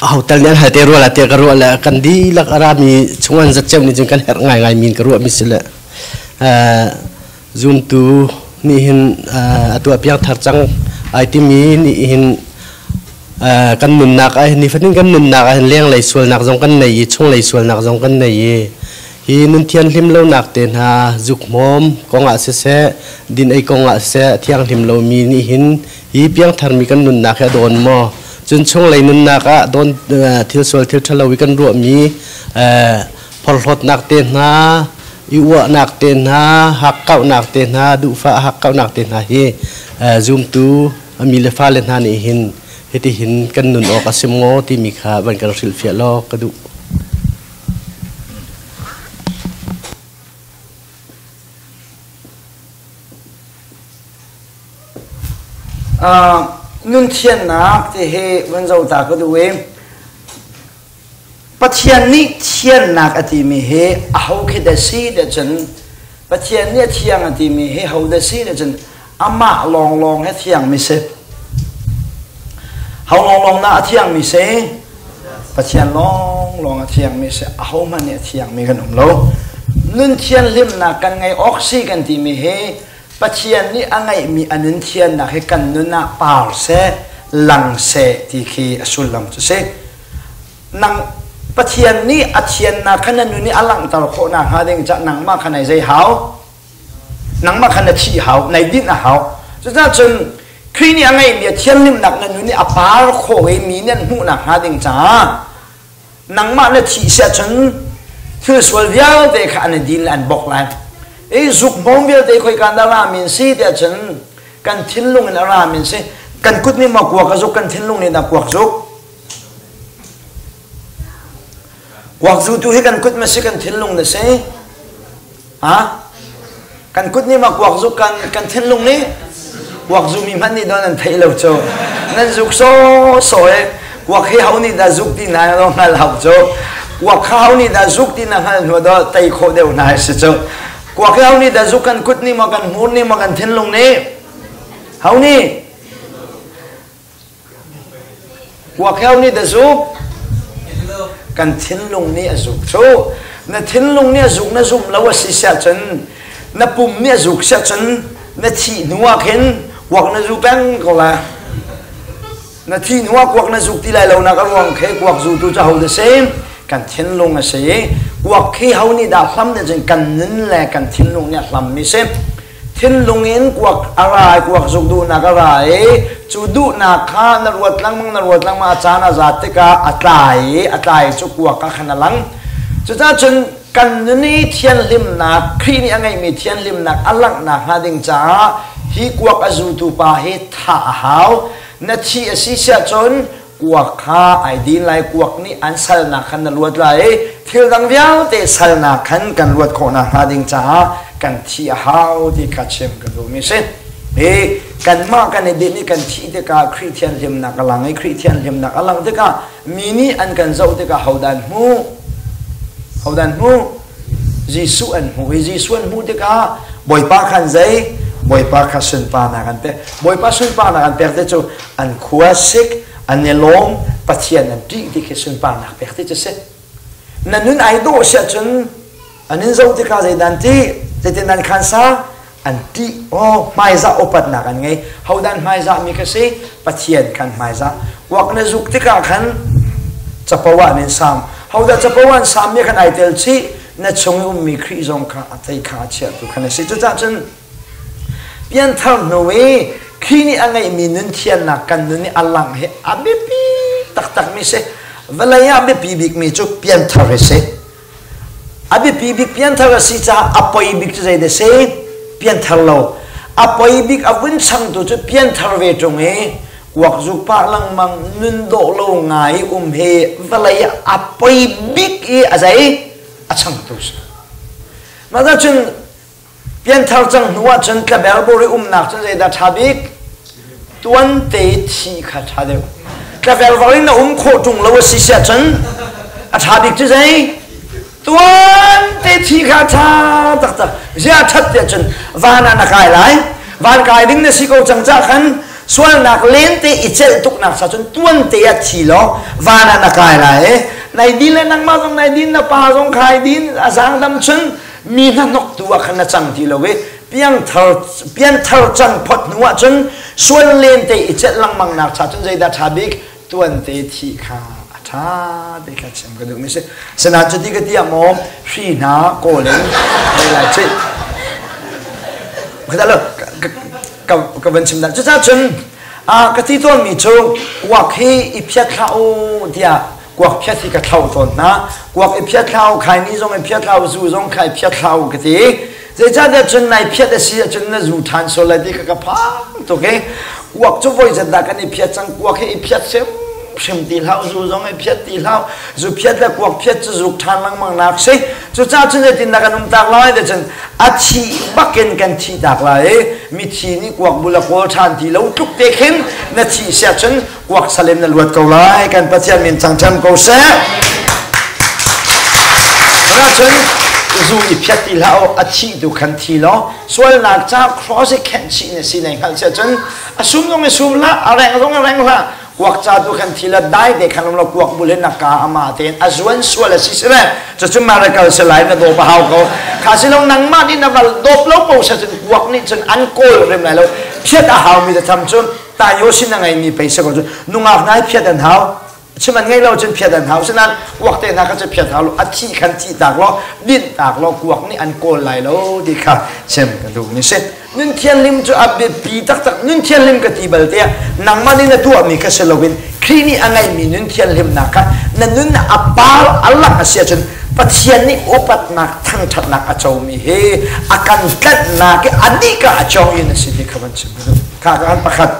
Aho tal nih an hal te rua la tiah ka ruah le kan dihlak a rami chung an zat ceu nih cun kan herh ngaingai mi in ka ruah mi si le zumtu nih hin atu ah piangthar cang ai timi nih hin kan nunnak ah nifatin kan nunnak ah hin lenglei sualnak zong kan nei i chunglei sualnak zong kan nei i hi nun thianhlim lonak te hna zukhmawm kongah siseh din ei kongah siseh thianghlim lomi nih hin hi piangtharmi kan nunnak hi a dawn maw cun chunglei nunnak ah dawn thil sual thil ṭhalo i kan ruahmi phorhlawtnak te hna i uahnak te hna hakkauhnak te hna duhfah hakkauhnak te hna hi zumtu a mi le fale hna nih hin hitihin kan nun awk a si maw timi kha van kan hrilhfiah law ka duh. Nun thiannak ti hi van zoh ta ka duh i Pathian nih thiannak a timi hi aho khi dah si dah cun Pathian nih a thiang a timi hi ho dah si dah cun amah lawnglawng hi thiangmi si. Ho lawnglawng dah a thiangmi si? Pathian lawnglawng a thiangmi si. Ahohmanh nih a thiangmi kan um lo. Nun thianhlimnak kan ngei awk si kan timi hi Pathian nih a ngeihmi a nun thiannak hi kan nun ah par seh, lang seh ti khi a sullam cu si. Nang Pathian nih a thiannak kha na nun i a langhter khawh nakhnga ding cah nangmah kha nai zei hau? Nangmah kha na thih hau, nai dinh a hau. Cucaah cun Khrih nih a ngeihmi a thianhlimnak na nun i a par khawh i mi nih an hmuh nakhnga ding caah nangmah na thih si ahcun thil sual vialte kha an i din le an bok lai. I zuk hmawm vialte khoika dah ra min si tiah cun kan thinlung in a ra min si. Kan kut nih maw kuak a zuk, kan thinlung nih dah kuak zuk? Kuak zutu hi kan kut ma si kan thinlung na si? Ha? Kan kut nih ma kuak zuk kan kan thinlung nih kuak zu mi hmanh nih don an theih lo cu. Nan zuk so so e kuak hi ho nih dah zuk ti na lo hngal hau cu. Kuak kha ho nih dah zuk ti na hngal hnu do tei khawh deuh na si cu. Kuak hi ho nih dah zuk kan kut nih ma kan hmur nih ma kan thinlung nih? Ho nih? Kuakheu nih dah zuk? Kan thinlung nih a zuk cu. Na thinlung nih a zuk na zumh lo a si siahcun na pum nih a zuk siahcun na thih hnu ah khin kuak na zu peng ko lai. Na thih hnu ah kuak na zuk ti lai lo nak a ruang khi kuak zutu cu ho dah si? Kan thinlung a si. Kuak khi ho nih dah hlam nih cun kan nun le kan thinlung nih a hlammi si. Thinlung in kuak a ra i kuak zuk duhnak a ra i cu duhnak kha na ruat lengmang na ruat lengmang a caan a zat tikah a tlai i a tlai cu kuak ah khan a lang. Cucaah cun kan nun i thianhlimnak Khrih nih a ngeihmi thianhlimnak a langhnak hnga ding caah hi kuak a zutu pa hi thah a hau. Na thi a si siah cun kuak kha ai din lai kuak nih an salnak khan na luat lai i thil dang vialte salnak khan kan luat khawh nakhnga ding caah kan thi a hau ti kha chim ka duhmi si. Hi kanmah kan i dinh i kan thih tikah Khrih thianhlimnak a lang i Khrih thianhlimnak a lang tikah mi nih an kan zoh tikah hodah an hmuh? Hodah an hmuh? Jesuh an hmuh i Jesuh an hmuh tikah Bawipa khan zei? Bawipa kha sunparnak an pek. Bawipa sunparnak an pek te cu an khua sik, an i lawm, Pathian an ṭih ti khi sunparnak pek ti cu si. Na nun ai dawh si ahcun an in zoh tikah zeidan ti, zeitin an khan sa, an ṭih. Oh, hmaizah upatnak an ngei. Hodan hmaizah mi kha si? Pathian khan hmaizah. Kuak na zuk tikah khan capo ah nan sam. Hodah capo an sam mi khan ai tel chih. Na chung i ummi Khrih zong kha a thei kha a chiahtu khan a si. Cucaah cun pianthar hnu i Khrih nih a ngeihmi nun thiannak kan nun i a lang hi a biapi taktakmi si. Vawlei ah biapi bikmi cu pianthar hi si. A biapi bik pianthar a si caah a poi bik cu zei dah si? Pianthar lo. A poi bik a vun changtu cu pianthar ve ṭung i kuak zuk pah lengmang nun dawh lo ngai um hi vawlei ah a poi bik i a zei a changtu si. Mah cun Pianthar cang hnu ahcun tlabel bur i umnak cun zeidah ṭha bik? Tuante thi kha ṭha deuh. Tlabel var in na um khawh ṭung lo a si si ahcun a ṭha bik cu zei? Tuante thi kha ṭha taktak. Ziah ṭhat tiah cun van ah na kai lai. Van kai ding na si ko cang cah khan Sualnak lente i celh tuknak sa cun tuan te ah thi law van ah na kai lai i nai din le nangmah zong nai din na pa zong khai din a zaangdam cun mi hnahnok tu ah khan na cang ti lo i piangthar pianthar cang phot hnu ah cun sual lente i celh lengmang nak cha cun zeidah ṭha bik tuan te thi kha a ṭha te kha chim ka duh mi si. Sinain cuti ka ti ah maw hri hna kawl in hei lai chih ka van chim dah. Cucaah cun ka ti tawnmi cu kuak hi i phiat hlah u tiah kuak phiat hi ka thlo tawn hna. Kuak i phiat hlah u, khaini zong i phiat hlah u, zu zong kha i phiat hlah u ka ti. Zeicahtiah cun nai phiat a si ahcun na zu ṭhan sual lai ti kha ka phang tuk i kuak cu voi zat dah kan i phiat cang. Kuak hi i phiat hrimhrim ti hlah u, zu zong i phiat ti hlah u. Zu phiat le kuak phiat cu zuk ṭhan lengmang nak si. Cucaah cun zeitindah kan um tak lai ti cun a thi bakin kan thi tak lai i mithi nih kuak bul a kawl ṭhan ti lo tluk te khin na thih siah cun kuak salem na luat ko lai. Kan Pathian min thangṭhat ko seh. Cun zu i phiat ti hlah u, a thih tu khan thi law sualnak ca cross i khenh chih na si nei hngalh sia cun a sum zong i sum hlah, a reng zong i reng hlah, kuak ca tu khan thi la dai te khan um lo. Kuak bul in na ka ama tein a zuan sual a si si le cucu miracle si lai, na dawp a hau ko kha si lo. Nangmah nih na val dawp lo po sa cun kuak nih cun an kawl rim lai lo. Phiat a hau mi te tham cun tayo sin a ngeimi pei si ko cu nungak nai phiat an hau, chim an ngei lo cun phiat an hau. Sinan kuak te hna kha cu phiat hau lo, a thi khan thi tak law dinh tak law kuak nih an kawl lai lo ti kha chim ka duh mi si. Nun thianhlim cu a biapi taktak. Nun thianhlim ka ti bal tiah nangmah nih na tuahmi kha si loin Khrih nih a ngeihmi nun thianhlimnak kha na nun a par a langh a si ahcun Pathian nih upatnak thangṭhatnak a comi hi a kan tlanhnak i a nih ka a cawng in a si ti kha van chim ka duh. Kha ka kan pakhat.